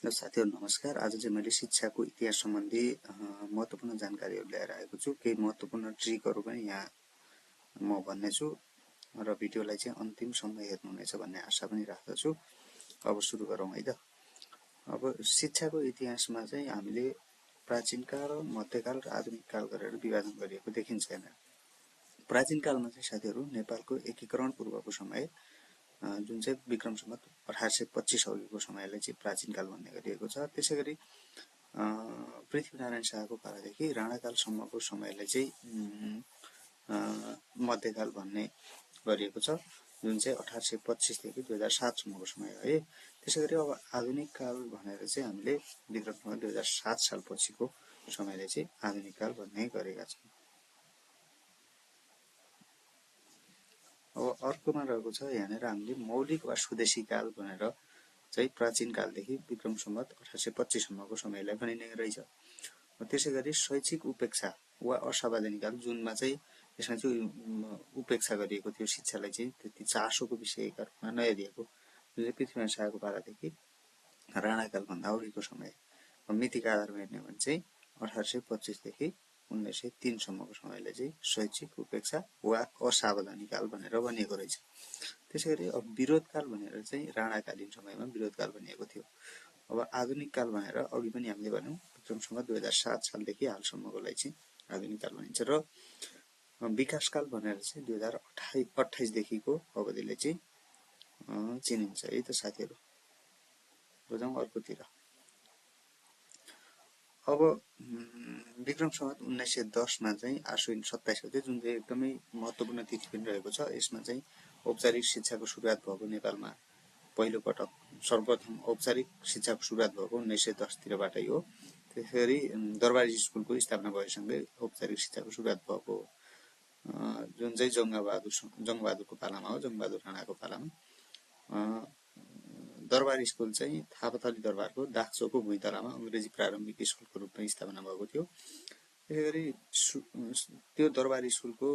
र साथीहरु नमस्कार। आज चाहिँ मैले शिक्षाको इतिहास सम्बन्धी महत्त्वपूर्ण जानकारीहरु लिएर आएको छु। केही महत्त्वपूर्ण ट्रिकहरु पनि यहाँ म भन्नेछु र भिडियोलाई चाहिँ अन्तिमसम्म हेर्नुहुनेछ भन्ने आशा पनि राख्दछु। अब सुरु गरौँ है त। अब शिक्षाको इतिहासमा चाहिँ हामीले प्राचीन काल, मध्यकाल र आधुनिक काल गरेर विभाजन गरिएको देखिन्छ यहाँ। प्राचीन कालमा चाहिँ साथीहरु नेपालको एकीकरण पूर्वको समय जुन चाहिँ विक्रम सम्वत 1825 अघिको समयलाई चाहिँ प्राचीन काल भन्ने गरिएको छ। त्यसैगरी पृथ्वीनारायण शाहको पालादेखि राणाकालसम्मको समयलाई चाहिँ मध्यकाल भन्ने गरिएको छ, जुन चाहिँ 1825 देखि 2007 सम्मको समय हो है। त्यसैगरी अब आधुनिक काल भनेर चाहिँ हामीले विक्रम सम्वत 2007 साल पछिको समयलाई चाहिँ आधुनिक काल भन्ने गरेका छौं। अब अर्कोमा रहेको छ यहाँनिर हामीले मौलिक वा स्वदेशी काल भनेर चाहिँ प्राचीन कालदेखि विक्रम सम्वत 1825 सम्मको समयलाई भनिने रहेछ। त्यसैगरी शैक्षिक उपेक्षा वा असावधानी काल, जुनमा चाहिँ यसमा चाहिँ उपेक्षा गरिएको थियो, शिक्षालाई चाहिँ त्यति चासोको विषयका रूपमा नहेरिएको, जुन चाहिँ पृथ्वीनारायण शाहको पालादेखि राणाकाल भन्दा अघिको समय। मितिका आधारमा हेर्ने भने चाहिँ 1825 देखि 1903 सम्मको समयलाई चाहिँ शैक्षिक उपेक्षा वा असावधानी काल भनेर भनिएको रहेछ। त्यसैगरी अब विरोधकाल भनेर चाहिँ राणाकालीन समयमा विरोधकाल भनिएको थियो। अब आधुनिक काल भनेर अघि पनि हामीले भन्यौं विक्रम सम्वत 2007 सालदेखि हालसम्मकोलाई चाहिँ आधुनिक काल भनिन्छ। र विकासकाल भनेर चाहिँ 2028 देखिको अवधिलाई चाहिँ चिनिन्छ है त साथीहरु। बुझौं अर्कोतिर। अब विक्रम सम्वत 1910 मा चाहिँ आश्विन 27 गते, जुन चाहिँ एकदमै महत्त्वपूर्ण तिथि पनि रहेको छ। यसमा चाहिँ औपचारिक शिक्षाको सुरुवात भएको नेपालमा पहिलो पटक सर्वप्रथम औपचारिक शिक्षाको सुरुवात भएको 1910 तिरबाटै हो। त्यसैगरी दरबारी स्कुलको स्थापना भएसँगै औपचारिक शिक्षाको सुरुवात भएको जुन चाहिँ जङ्गबहादुरको पालामा हो, जङ्गबहादुर राणाको पालामा। दरबार स्कुल चाहिँ थापाथली दरबारको दागचोकको भुइँतलामा अंग्रेजी प्रारम्भिक स्कुलको रूपमा स्थापना भएको थियो। त्यसैगरी त्यो दरबार स्कुलको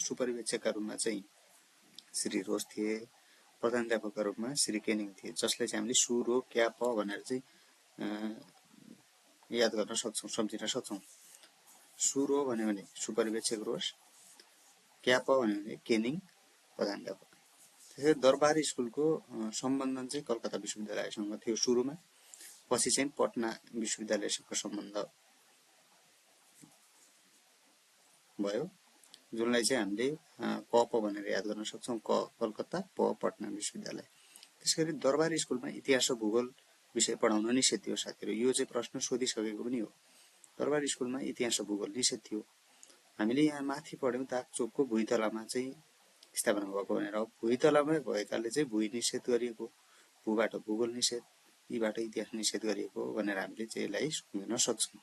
सुपरिवेक्षकका रूपमा चाहिँ श्री रोज थिए, प्रधानाध्यापकका रूपमा श्री केनिङ थिए, जसलाई चाहिँ हामीले सु रो क्या प भनेर चाहिँ याद गर्न सक्छौं, सम्झिन सक्छौं। सु रो भन्यो भने सुपरिवेक्षक रोज, क्या प भन्यो भने केनिङ प्रधानाध्यापक। त्यसैगरी दरबार स्कुलको सम्बन्धन चाहिँ कलकत्ता विश्वविद्यालयसँग थियो सुरुमा, पछि चाहिँ पटना विश्वविद्यालयसँग सम्बन्ध भयो, जुनलाई चाहिँ हामीले क प भनेर याद गर्न सक्छौं। क कलकत्ता, प पटना विश्वविद्यालय। त्यसैगरी दरबार स्कुलमा इतिहास र भूगोल विषय पढाउन निषेध थियो साथीहरु। यो चाहिँ प्रश्न सोधिसकेको पनि हो। दरबार स्कुलमा इतिहास र भूगोल निषेध थियो। हामीले यहाँ माथि पढ्यौं दागचोकको भुइँतलामा चाहिँ स्थापना भएको भनेर। भुइँतलामै भएकाले चाहिँ भुइँ निषेध गरिएको, भूबाट भूगोल निषेध, यीबाट इतिहास निषेध गरिएको भनेर हामीले चाहिँ यसलाई सम्झिन सक्छौं।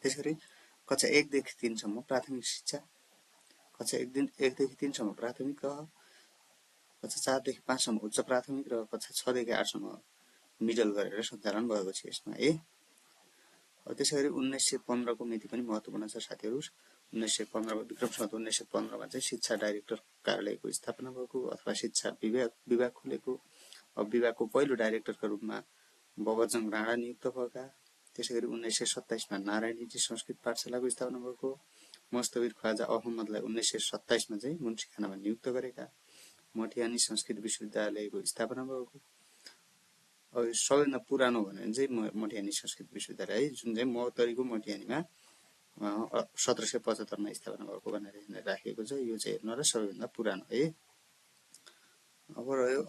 त्यसैगरी कक्षा 1 देखि 3 सम्म प्राथमिक शिक्षा, कक्षा 1 देखि 3 सम्म प्राथमिक तह, कक्षा 4 देखि 5 सम्म उच्च प्राथमिक र कक्षा 6 देखि 8 सम्म मिडल गरेर सञ्चालन भएको छ यसमा है। त्यसैगरी 1915 को मिति पनि महत्त्वपूर्ण छ साथीहरु। 1915 विक्रम सम्वत 1915 मा चाहिँ शिक्षा डाइरेक्टर कार्यालयको स्थापना भएको अथवा शिक्षा विभाग खुलेको। अब विभागको पहिलो डाइरेक्टरका रूपमा बबरजङ राणा नियुक्त भएका। त्यसैगरी 1927 मा नारायणहिटी संस्कृत पाठशालाको स्थापना भएको। मुस्तफिर ख्वाजा अहमदलाई 1927 मा चाहिँ मुन्सीखानामा नियुक्त गरेका। मटिहानी संस्कृत विश्वविद्यालयको स्थापना भएको। अब सबैभन्दा पुरानो भने चाहिँ मटिहानी संस्कृत विश्वविद्यालय, जुन चाहिँ महोत्तरीको मटिहानीमा 1775 मा स्थापना भएको भनेर राखिएको छ। यो चाहिँ हेर्नु र सबैभन्दा पुरानो है। अब रह्यो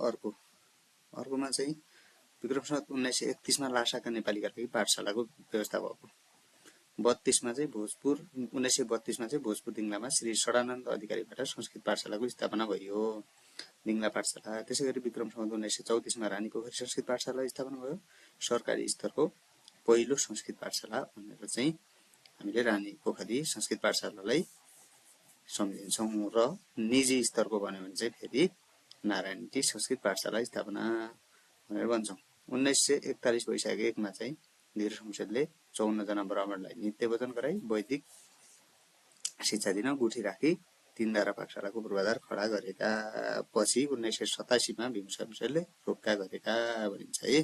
अर्कोमा चाहिँ विक्रम सम्वत 1931 मा लासाका नेपाली कार्की पाठशालाको व्यवस्था भएको। 32 मा चाहिँ भोजपुर 1932 मा चाहिँ भोजपुर दिङलामा श्री सडानन्द अधिकारीबाट संस्कृत पाठशालाको स्थापना भयो, दिङला पाठशाला। त्यसैगरी विक्रम सम्वत 1934 मा रानीपोखरी संस्कृत पाठशाला स्थापना भयो। सरकारी स्तरको पहिलो संस्कृत पाठशाला भनेर चाहिँ हामीले रानीपोखरी संस्कृत पाठशालालाई सम्झिन्छौं। र निजी स्तरको भन्यो भने चाहिँ फेरि नारायणहिटी संस्कृत पाठशाला स्थापना भनेर भन्छौं। 1941 वैशाख 1 मा चाहिँ धीर शमशेरले 54 जना ब्राह्मणलाई नित्य भोजन गराई वैदिक शिक्षा दिन गुठी राखी तीनधारा पाठशालाको पूर्वाधार खडा गरेका। पछि 1987 मा भीम शमशेरले रोक्का गरेका भनिन्छ है।